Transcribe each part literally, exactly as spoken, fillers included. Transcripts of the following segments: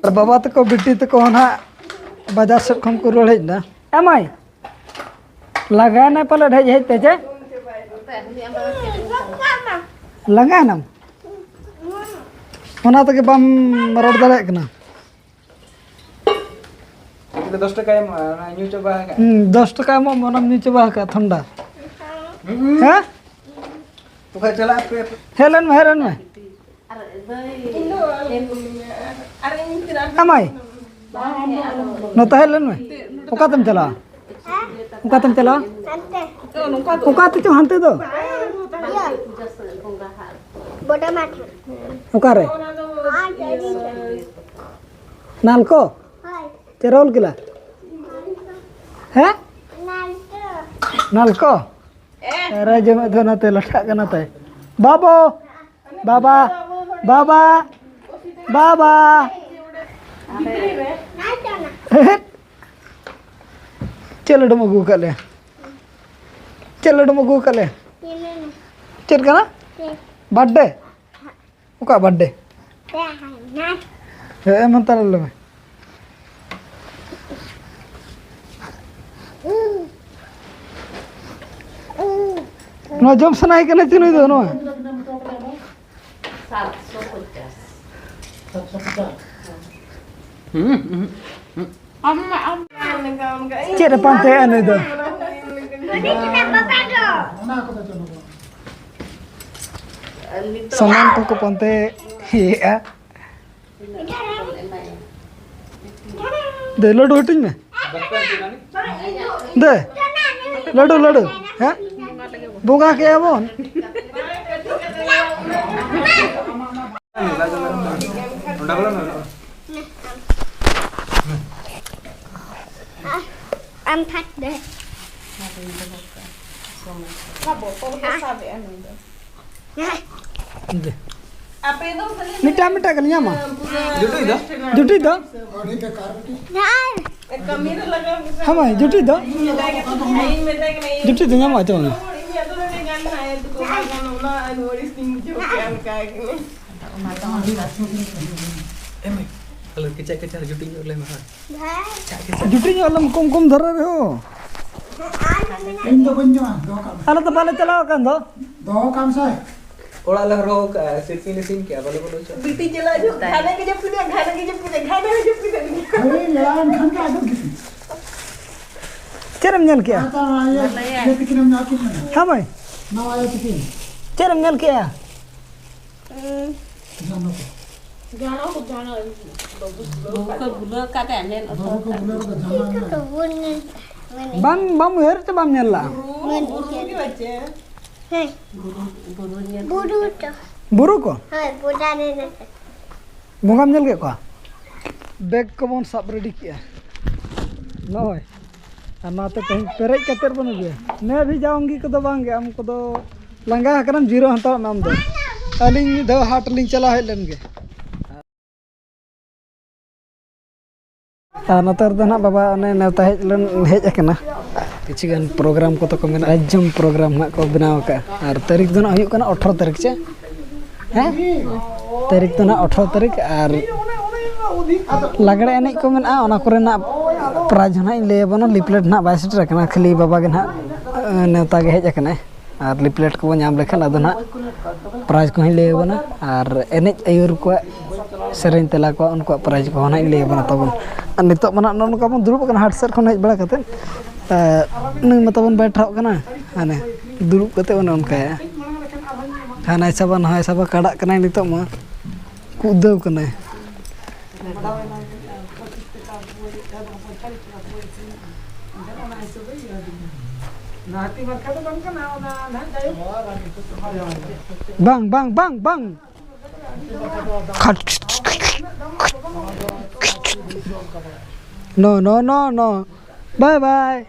ᱟᱨ ᱵᱟᱵᱟ ᱛᱟᱠᱚ, ᱵᱤᱴᱤ ᱛᱟᱠᱚ ᱦᱚᱸ ᱱᱟᱦᱟᱜ ᱵᱟᱡᱟᱨ ᱥᱮᱫ ᱠᱷᱚᱱ ᱠᱚ ᱨᱩᱣᱟᱹᱲ ᱦᱮᱡ ᱮᱱᱟ᱾ ᱮ ᱢᱟᱹᱭ, ᱞᱟᱸᱜᱟᱭᱮᱱᱟᱭ ᱯᱟᱞᱮᱫ ᱦᱮᱡ ᱦᱮᱡ ᱛᱮ, ᱪᱮ? ᱞᱟᱸᱜᱟᱭᱮᱱᱟᱢ? ᱚᱱᱟ ᱛᱮᱜᱮ ᱵᱟᱢ ᱨᱚᱲ ᱫᱟᱲᱮᱭᱟᱜ ᱠᱟᱱᱟ᱾ ᱫᱚᱥ ᱴᱟᱠᱟ ᱮᱢ, ᱚᱱᱟ ᱧᱩ ᱪᱟᱵᱟ ᱟᱠᱟᱫ᱾ ᱦᱩᱸ, ᱫᱚᱥ ᱴᱟᱠᱟ ᱮᱢᱚᱜ ᱢᱮ, ᱚᱱᱟᱢ ᱧᱩ ᱪᱟᱵᱟ ᱟᱠᱟᱫ ᱴᱷᱟᱱᱰᱟ᱾ ᱦᱮᱸ? ᱛᱚᱠᱷᱚᱱ ᱪᱟᱞᱟᱜ ᱯᱮ᱾ ᱦᱮᱡ ᱞᱮᱱ ᱢᱮ, ᱦᱮᱡ ᱞᱮᱱ ᱢᱮ᱾ ᱮ ᱢᱟᱹᱭ, ᱱᱚᱛᱮ ᱦᱮᱡ ᱞᱮᱱ ᱢᱮ᱾ ᱚᱠᱟᱛᱮᱢ ᱪᱟᱞᱟᱜᱼᱟ? ᱚᱠᱟᱛᱮᱢ ᱪᱟᱞᱟᱜᱼᱟ? ᱚᱠᱟ ᱛᱮᱪᱚ ᱦᱟᱱᱛᱮ ᱫᱚ᱾ ᱵᱚᱰᱮ ᱢᱟᱴᱷ᱾ ᱚᱠᱟᱨᱮ? ᱱᱟᱞᱠᱚ? ᱦᱳᱭ᱾ ᱪᱮ ᱨᱟᱣᱩᱞᱠᱮᱞᱟ? ᱦᱮᱸ? ᱱᱟᱞᱠᱚ᱾ ᱱᱟᱞᱠᱚ? ᱮᱨᱟ ᱡᱚᱢᱮᱫ ᱫᱚ ᱱᱚᱛᱮ ᱞᱟᱴᱷᱟᱜ ᱠᱟᱱᱟ ᱛᱟᱭ᱾ ᱵᱟᱵᱚ! ᱵᱟᱵᱟ! ᱵᱟᱵᱟ! ᱵᱟᱵᱟ! ᱦᱮᱸ? ᱪᱮᱫ ᱞᱟᱹᱰᱩᱢ ᱟᱹᱜᱩ ᱟᱠᱟᱫ ᱞᱮᱭᱟ? ᱪᱮᱫ ᱞᱟᱹᱰᱩᱢ ᱟᱹᱜᱩ ᱟᱠᱟᱫ ᱞᱮᱭᱟ? ᱪᱮᱫ ᱠᱟᱱᱟ? ᱵᱟᱨᱛᱷᱰᱮ? ᱚᱠᱟ ᱵᱟᱨᱛᱷᱰᱮ? ᱦᱮᱸ, ᱮᱢ ᱦᱟᱛᱟᱲ ᱞᱮᱢᱮ᱾ ᱱᱚᱣᱟ ᱡᱚᱢ ᱥᱟᱱᱟᱭᱮ ᱠᱟᱱᱟ ᱪᱮ ᱱᱩᱭ ᱫᱚ ᱱᱚᱣᱟ? ᱦᱩᱸ, ᱦᱩᱸ, ᱦᱩᱸ᱾ ᱪᱮᱫ ᱮ ᱯᱟᱱᱛᱮᱭᱟ ᱱᱩᱭ ᱫᱚ? ᱥᱟᱢᱟᱱ ᱠᱚᱠᱚ ᱯᱟᱱᱛᱮᱭᱮᱫᱼᱟ᱾ ᱫᱮ, ᱞᱟᱹᱰᱩ ᱦᱟᱹᱴᱤᱧ ᱢᱮ᱾ ᱫᱮ, ᱞᱟᱹᱰᱩ, ᱞᱟᱹᱰᱩ᱾ ᱦᱮᱸ? ᱵᱚᱸᱜᱟ ᱠᱮᱜᱼᱟ ᱵᱚᱱ᱾ ᱟᱢ ᱯᱷᱟᱴ ᱫᱮ᱾ ᱚᱱᱟ ᱵᱚᱛᱚᱞ ᱠᱚ ᱥᱟᱵᱮᱜᱼᱟ ᱱᱩᱭ ᱫᱚ᱾ ᱫᱮ᱾ ᱟᱯᱮ ᱫᱚ ᱠᱷᱟᱹᱞᱤ ᱢᱤᱫᱴᱟᱝ, ᱢᱤᱫᱴᱟᱝ ᱜᱮᱞᱮ ᱧᱟᱢᱟ᱾ ᱯᱩᱨᱟᱹ ᱡᱩᱴᱤ ᱫᱚ? ᱡᱩᱴᱤ ᱫᱚ? ᱠᱟᱹᱢᱤ ᱨᱮ ᱞᱟᱜᱟᱣ ᱠᱟᱛᱮ ᱦᱮᱸ ᱢᱟᱹᱭ, ᱡᱩᱴᱤ ᱫᱚ? ᱤᱧ ᱢᱮᱛᱟᱭ ᱠᱟᱱᱟ, ᱤᱧ ᱢᱮᱛᱟᱭ ᱠᱟᱱᱟ, ᱤᱧ ᱡᱩᱴᱤ ᱫᱚ ᱧᱟᱢᱚᱜᱼᱟ ᱪᱮ ᱵᱟᱝᱟ? ᱤᱧ ᱟᱫᱚ ᱱᱚᱰᱮ ᱜᱟᱱ ᱱᱟ, ᱮ ᱫᱩᱠ ᱵᱟᱝ ᱜᱟᱱᱚᱜ, ᱚᱱᱟ ᱟᱹᱰᱤ ᱵᱟᱹᱲᱤᱡ ᱤᱧ ᱵᱩᱡᱷᱟᱹᱣ ᱠᱮᱜᱼᱟ, ᱚᱱᱠᱟ ᱜᱮ᱾ ᱠᱮᱪᱟᱜ ᱠᱮᱪᱟᱜ ᱡᱩᱴᱤ ᱧᱚᱜ ᱞᱮ ᱢᱮ, ᱦᱳᱭ᱾ ᱡᱩᱴᱤ ᱧᱚᱜ ᱞᱮᱢ ᱠᱚᱢ ᱠᱚᱢ ᱫᱷᱟᱨᱟ ᱨᱮᱦᱚᱸ᱾ ᱤᱧ ᱫᱚ ᱵᱟᱹᱧ ᱡᱚᱢᱟ, ᱫᱚᱦᱚ ᱠᱟᱜ ᱢᱮ᱾ ᱟᱞᱮ ᱫᱚ ᱵᱟᱞᱮ ᱪᱟᱞᱟᱣ ᱟᱠᱟᱱ ᱫᱚ᱾ ᱫᱚᱦᱚ ᱠᱟᱜ ᱢᱮ ᱥᱮ᱾ ᱚᱲᱟᱜ ᱞᱮ ᱦᱚᱨᱦᱚ ᱠᱟᱜᱼᱟ, ᱥᱤᱞᱯᱤᱧ ᱞᱮ ᱥᱤᱧ ᱠᱮᱜᱼᱟ, ᱵᱟᱞᱮ ᱵᱚᱞᱚ ᱦᱚᱪᱚᱜᱼᱟ᱾ ᱵᱤᱴᱤ ᱪᱟᱞᱟᱣ ᱦᱤᱡᱩᱜ, ᱜᱷᱟᱱᱮ ᱜᱮ ᱡᱟᱹᱯᱤᱫᱟ, ᱜᱷᱟᱱᱮ ᱜᱮ ᱡᱟᱹᱯᱤᱫᱟ, ᱜᱷᱟᱱᱮ ᱜᱮ ᱡᱟᱹᱯᱤᱫᱟ᱾ ᱦᱳᱭ, ᱞᱟᱲᱟ ᱮᱱ ᱠᱷᱟᱱ ᱜᱮ ᱟᱫᱚ ᱜᱤᱛᱤᱡ᱾ ᱪᱮᱫ ᱮᱢ ᱧᱮᱞ ᱠᱮᱜᱼᱟ? ᱟᱪᱪᱷᱟ, ᱱᱚᱣᱟ ᱤᱭᱟᱹ, ᱤᱭᱟᱹ ᱛᱤᱠᱤᱱ ᱮᱢ ᱧᱮᱞ ᱠᱤᱱ ᱠᱟᱱᱟ᱾ ᱦᱮᱸ ᱢᱟᱹᱭ? ᱱᱚᱣᱟ ᱤᱭᱟᱹ ᱛᱤᱠᱤᱱ᱾ ᱪᱮᱫ ᱮᱢ ᱧᱮᱞ ᱠᱮᱜᱼᱟ? ᱡᱟᱱᱚ ᱠᱚ᱾ ᱡᱟᱱᱚ, ᱡᱟᱱᱚ, ᱵᱟᱹᱵᱩ ᱵᱩᱞᱟᱹᱣ ᱵᱟᱹᱵᱩ ᱠᱚ ᱠᱟᱫᱮ᱾ ᱵᱩᱞᱟᱹᱣ ᱠᱟᱫᱮ, ᱡᱟᱱᱚ ᱵᱟᱹᱵᱩ ᱠᱚ ᱧᱮᱞ᱾ ᱵᱩᱞᱟᱹᱣ ᱠᱟᱫᱮ, ᱡᱟᱱᱚ ᱧᱮᱞ᱾ ᱵᱟᱢ, ᱵᱟᱢ ᱩᱭᱦᱟᱹᱨ ᱛᱮ ᱵᱟᱢ ᱧᱮᱞ ᱞᱟᱜᱼᱟ? ᱵᱩᱨᱩ, ᱵᱩᱨᱩ ᱜᱮ ᱵᱟᱪᱮ᱾ ᱦᱮᱸ᱾ ᱵᱩᱨᱩ, ᱵᱩᱨᱩ ᱧᱮᱞ᱾ ᱵᱩᱨᱩ ᱛᱚ᱾ ᱵᱩᱨᱩ ᱠᱚ? ᱦᱳᱭ, ᱵᱚᱰᱟ ᱨᱮ ᱢᱮᱱᱟᱜᱼᱟ᱾ ᱵᱚᱸᱜᱟᱢ ᱧᱮᱞ ᱠᱮᱫ ᱠᱚᱣᱟ? ᱵᱮᱜᱽ ᱠᱚᱵᱚᱱ ᱥᱟᱵ ᱨᱮᱰᱤ ᱠᱮᱜᱼᱟ᱾ ᱱᱚᱜᱼᱚᱭ᱾ ᱟᱨ ᱱᱚᱣᱟᱛᱮ ᱛᱮᱦᱮᱧ ᱯᱮᱨᱮᱡ ᱠᱟᱛᱮᱫ ᱵᱚᱱ ᱟᱹᱜᱩᱭᱟ᱾ ᱱᱮ ᱵᱷᱤᱡᱟᱣ ᱜᱮ ᱠᱚᱫᱚ ᱵᱟᱝ ᱜᱮ, ᱟᱢ ᱠᱚᱫᱚ ᱞᱟᱸᱜᱟ ᱟᱠᱟᱱᱟᱢ, ᱡᱤᱨᱟᱹᱣ ᱦᱟᱛᱟᱲᱚᱜ ᱢᱮ ᱟᱢ ᱫᱚ᱾ ᱟᱹᱞᱤᱧ ᱢᱤᱫ ᱫᱷᱟᱣ ᱦᱟᱴ ᱞᱤᱧ ᱪᱟᱞᱟᱣ ᱦᱮᱡ ᱞᱮᱱ ᱜᱮ᱾ ᱟᱨ ᱱᱚᱛᱮ ᱨᱮᱫᱚ ᱱᱟᱦᱟᱜ ᱵᱟᱵᱟ ᱚᱱᱮ ᱱᱮᱣᱛᱟ ᱦᱮᱡ ᱞᱮᱱ, ᱦᱮᱡ ᱟᱠᱟᱱᱟ᱾ ᱠᱤᱪᱷᱩ ᱜᱟᱱ ᱯᱨᱳᱜᱨᱟᱢ ᱠᱚ ᱛᱟᱠᱚ ᱢᱮᱱᱟᱜᱼᱟ, ᱨᱟᱡᱽᱡᱚᱢ ᱯᱨᱳᱜᱨᱟᱢ ᱱᱟᱦᱟᱜ ᱠᱚ ᱵᱮᱱᱟᱣ ᱟᱠᱟᱫᱼᱟ᱾ ᱟᱨ ᱛᱟᱹᱨᱤᱠᱷ ᱫᱚ ᱱᱟᱦᱟᱜ ᱦᱩᱭᱩᱜ ᱠᱟᱱᱟ ᱟᱴᱷᱨᱚ ᱛᱟᱹᱨᱤᱠᱷ, ᱪᱮ? ᱦᱮᱸ? ᱛᱟᱹᱨᱤᱠᱷ ᱫᱚ ᱱᱟᱦᱟᱜ ᱟᱴᱷᱨᱚ ᱛᱟᱹᱨᱤᱠᱷ᱾ ᱟᱨ ᱞᱟᱜᱽᱲᱮ ᱮᱱᱮᱡ ᱠᱚ ᱢᱮᱱᱟᱜᱼᱟ, ᱚᱱᱟ ᱠᱚᱨᱮᱱᱟᱜ ᱯᱨᱟᱭᱤᱡᱽ ᱦᱚᱸ ᱱᱟᱦᱟᱜ ᱤᱧ ᱞᱟᱹᱭ ᱟᱵᱚᱱᱟ᱾ ᱞᱤᱯᱞᱮᱴ ᱱᱟᱦᱟᱜ ᱵᱟᱭ ᱥᱮᱴᱮᱨ ᱟᱠᱟᱱᱟ, ᱠᱷᱟᱹᱞᱤ ᱵᱟᱵᱟ ᱜᱮ ᱱᱟᱦᱟᱜ, ᱮ, ᱱᱮᱣᱛᱟ ᱜᱮ ᱦᱮᱡ ᱟᱠᱟᱱᱟᱭ᱾ ᱟᱨ ᱞᱤᱯᱞᱮᱴ ᱠᱚᱵᱚᱱ ᱧᱟᱢ ᱞᱮᱠᱷᱟᱱ ᱟᱫᱚ ᱱᱟᱦᱟᱜ ᱯᱨᱟᱭᱤᱡᱽ ᱠᱚᱦᱚᱸᱧ ᱞᱟᱹᱭ ᱟᱵᱚᱱᱟ, ᱟᱨ ᱮᱱᱮᱡ ᱟᱹᱭᱩᱨ ᱠᱚᱣᱟᱜ, ᱥᱮᱨᱮᱧ ᱛᱮᱞᱟ ᱠᱚᱣᱟᱜ, ᱩᱱᱠᱩᱣᱟᱜ ᱯᱨᱟᱭᱤᱡᱽ ᱠᱚᱦᱚᱸ ᱱᱟᱦᱟᱜ ᱤᱧ ᱞᱟᱹᱭ ᱟᱵᱚᱱᱟ ᱛᱟᱵᱚᱱ᱾ ᱟᱨ ᱱᱤᱛᱚᱜ ᱢᱟ ᱱᱟᱦᱟᱜ ᱱᱚᱜᱼᱚ ᱱᱚᱝᱠᱟ ᱵᱚᱱ ᱫᱩᱲᱩᱵ ᱟᱠᱟᱱᱟ ᱦᱟᱴ ᱥᱮᱫ ᱠᱷᱚᱱ ᱦᱮᱡ ᱵᱟᱲᱟ ᱠᱟᱛᱮᱫ᱾ ᱮ, ᱱᱩᱭ ᱢᱟ ᱛᱟᱵᱚᱱ ᱵᱟᱭ ᱴᱷᱟᱶᱚᱜ ᱠᱟᱱᱟ, ᱦᱟᱱᱮ ᱫᱩᱲᱩᱵ ᱠᱟᱛᱮᱫ ᱚᱱᱮ ᱚᱱᱠᱟᱭᱟ᱾ ᱦᱟᱱᱟᱭ ᱥᱟᱵᱟ ᱱᱟᱦᱟᱭ ᱥᱟᱵᱟ, ᱠᱟᱰᱟᱜ ᱠᱟᱱᱟᱭ ᱱᱤᱛᱚᱜ ᱢᱟ, ᱠᱩᱫᱟᱹᱣ ᱠᱟᱱᱟᱭ᱾ ᱵᱟᱝ, ᱵᱟᱝ, ᱵᱟᱝ, ᱵᱟᱝ᱾ No, no, no, no. Bye, bye.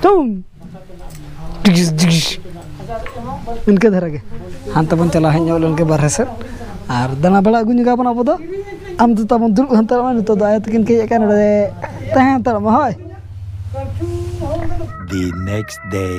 ᱛᱩᱢ᱾ ᱤᱱᱠᱟᱹ ᱫᱷᱟᱨᱟ ᱜᱮ᱾ ᱦᱟᱱᱛᱮ ᱵᱚᱱ ᱪᱟᱞᱟᱣ ᱦᱮᱡ ᱧᱚᱜ ᱞᱮᱱ ᱜᱮ ᱵᱟᱨᱦᱮ ᱥᱮᱫ᱾ ᱟᱨ ᱫᱟᱬᱟ ᱵᱟᱲᱟ ᱟᱹᱜᱩ ᱧᱚᱜᱟ ᱵᱚᱱ ᱟᱵᱚ ᱫᱚ᱾ ᱟᱢ ᱫᱚ ᱛᱟᱵᱚᱱ ᱫᱩᱲᱩᱵ ᱦᱟᱛᱟᱲᱚᱜ ᱢᱮ, ᱱᱤᱛᱚᱜ ᱫᱚ ᱟᱭᱳ ᱛᱟᱹᱠᱤᱱ ᱠᱚ ᱦᱮᱡ ᱟᱠᱟᱱ, ᱱᱚᱰᱮ ᱛᱟᱦᱮᱸ ᱦᱟᱛᱟᱲᱚᱜ ᱢᱮ, ᱦᱳᱭ᱾ The next day.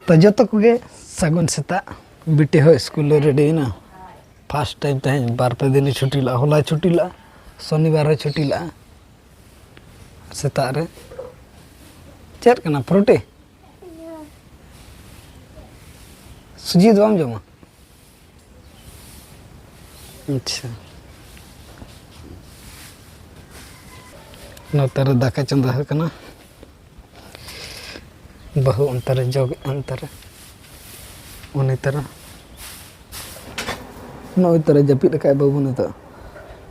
ᱛᱚ ᱡᱚᱛᱚ ᱠᱚᱜᱮ ᱥᱟᱹᱜᱩᱱ ᱥᱮᱛᱟᱜ᱾ ᱵᱤᱴᱤ ᱦᱚᱸ ᱥᱠᱩᱞ ᱞᱮ ᱨᱮᱰᱤᱭᱮᱱᱟ᱾ ᱯᱷᱟᱥᱴ ᱴᱟᱭᱤᱢ ᱛᱮᱦᱮᱧ ᱵᱟᱨ ᱯᱮ ᱫᱤᱱᱮ ᱪᱷᱩᱴᱤ ᱞᱟᱜᱼᱟ, ᱦᱚᱞᱟᱭ ᱪᱷᱩᱴᱤ ᱞᱟᱜᱼᱟ, ᱥᱚᱱᱤᱵᱟᱨ ᱦᱚᱸᱭ ᱪᱷᱩᱴᱤ ᱞᱟᱜᱼᱟ᱾ ᱥᱮᱛᱟᱜ ᱨᱮ ᱪᱮᱫ ᱠᱟᱱᱟ ᱯᱷᱨᱩᱴᱤ? ᱥᱩᱡᱤ ᱫᱚ ᱵᱟᱢ ᱡᱚᱢᱟ? ᱟᱪᱪᱷᱟ, ᱱᱚᱛᱮ ᱨᱮ ᱫᱟᱠᱟ ᱪᱚᱸᱫᱟ ᱟᱠᱟᱱᱟ᱾ ᱵᱟᱹᱦᱩ ᱚᱱᱛᱮ ᱨᱮ ᱡᱚᱜ ᱮᱫᱼᱟ, ᱚᱱᱛᱮ ᱨᱮ ᱩᱱᱤ ᱛᱟᱨᱟ ᱱᱚᱜᱼᱚᱭ ᱛᱟᱨᱟ ᱡᱟᱹᱯᱤᱫ ᱟᱠᱟᱫ ᱵᱟᱹᱵᱩ ᱱᱤᱛᱚᱜ᱾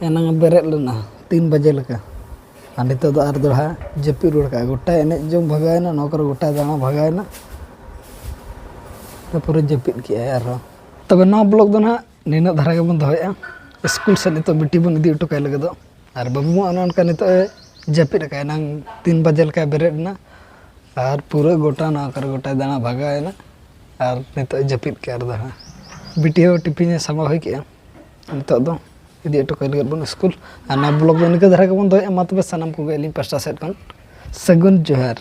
ᱮᱱᱟᱝ ᱮ ᱵᱮᱨᱮᱫ ᱞᱮᱱᱟ ᱛᱤᱱ ᱵᱟᱡᱮ ᱞᱮᱠᱟ, ᱟᱨ ᱱᱤᱛᱚᱜ ᱫᱚ ᱟᱨ ᱫᱚᱲᱦᱟ ᱡᱟᱹᱯᱤᱫ ᱨᱩᱣᱟᱹᱲ ᱠᱟᱜᱼᱟ᱾ ᱜᱚᱴᱟ ᱮᱱᱮᱡ ᱡᱚᱝ ᱵᱷᱟᱜᱟᱣᱮᱱᱟ, ᱱᱚᱣᱟ ᱠᱚᱨᱮ ᱜᱚᱴᱟ ᱫᱟᱬᱟ ᱵᱷᱟᱜᱟᱣᱮᱱᱟ, ᱛᱟᱨᱯᱚᱨᱮ ᱡᱟᱹᱯᱤᱫ ᱠᱮᱜᱼᱟᱭ ᱟᱨᱦᱚᱸ᱾ ᱛᱚᱵᱮ ᱱᱚᱣᱟ ᱵᱞᱚᱜ ᱫᱚ ᱱᱟᱦᱟᱜ ᱱᱤᱱᱟᱹᱜ ᱫᱷᱟᱨᱟ ᱜᱮᱵᱚᱱ ᱫᱚᱦᱚᱭᱮᱫᱼᱟ᱾ ᱥᱠᱩᱞ ᱥᱮᱫ ᱱᱤᱛᱚᱜ ᱵᱤᱴᱤ ᱵᱚᱱ ᱤᱫᱤ ᱦᱚᱴᱚ ᱠᱟᱭ ᱞᱟᱹᱜᱤᱫᱚᱜ᱾ ᱟᱨ ᱵᱟᱹᱵᱩ ᱢᱟ ᱚᱱᱮ ᱚᱱᱠᱟ ᱱᱤᱛᱚᱜ ᱮ ᱡᱟᱹᱯᱤᱫ ᱟᱠᱟᱫ, ᱮᱱᱟᱝ ᱛᱤᱱ ᱵᱟᱡᱮ ᱞᱮᱠᱟᱭ ᱵᱮᱨᱮᱫ ᱮᱱᱟ᱾ ᱟᱨ ᱯᱩᱨᱟᱹ ᱜᱚᱴᱟ ᱱᱚᱣᱟ ᱠᱚᱨᱮ ᱜᱚᱴᱟᱭ ᱫᱟᱬᱟ ᱵᱷᱟᱜᱟᱣᱮᱱᱟ᱾ ᱟᱨ ᱱᱤᱛᱚᱜ ᱮ ᱡᱟᱹᱯᱤᱫ ᱠᱮᱜᱼᱟ ᱟᱨ ᱫᱚᱲᱦᱟ᱾ ᱵᱤᱴᱤ ᱦᱚᱸ ᱴᱤᱯᱷᱤᱱ ᱮ ᱥᱟᱢᱵᱟᱣ ᱦᱩᱭ ᱠᱮᱜᱼᱟ᱾ ᱱᱤᱛᱚᱜ ᱫᱚ ᱤᱫᱤ ᱦᱚᱴᱚ ᱠᱟᱭ ᱞᱟᱹᱜᱤᱫ ᱵᱚᱱ ᱥᱠᱩᱞ᱾ ᱟᱨ ᱱᱚᱣᱟ ᱵᱞᱚᱜ ᱫᱚ ᱱᱤᱝᱠᱟᱹ ᱫᱷᱟᱨᱟ ᱜᱮᱵᱚᱱ ᱫᱚᱦᱚᱭᱮᱫᱼᱟ᱾ ᱢᱟ ᱛᱚᱵᱮ ᱥᱟᱱᱟᱢ ᱠᱚᱜᱮ ᱟᱹᱞᱤᱧ ᱯᱟᱥᱴᱟ ᱥᱮᱫ ᱠᱷᱚᱱ ᱥᱟᱹᱜᱩᱱ ᱡᱚᱦᱟᱨ᱾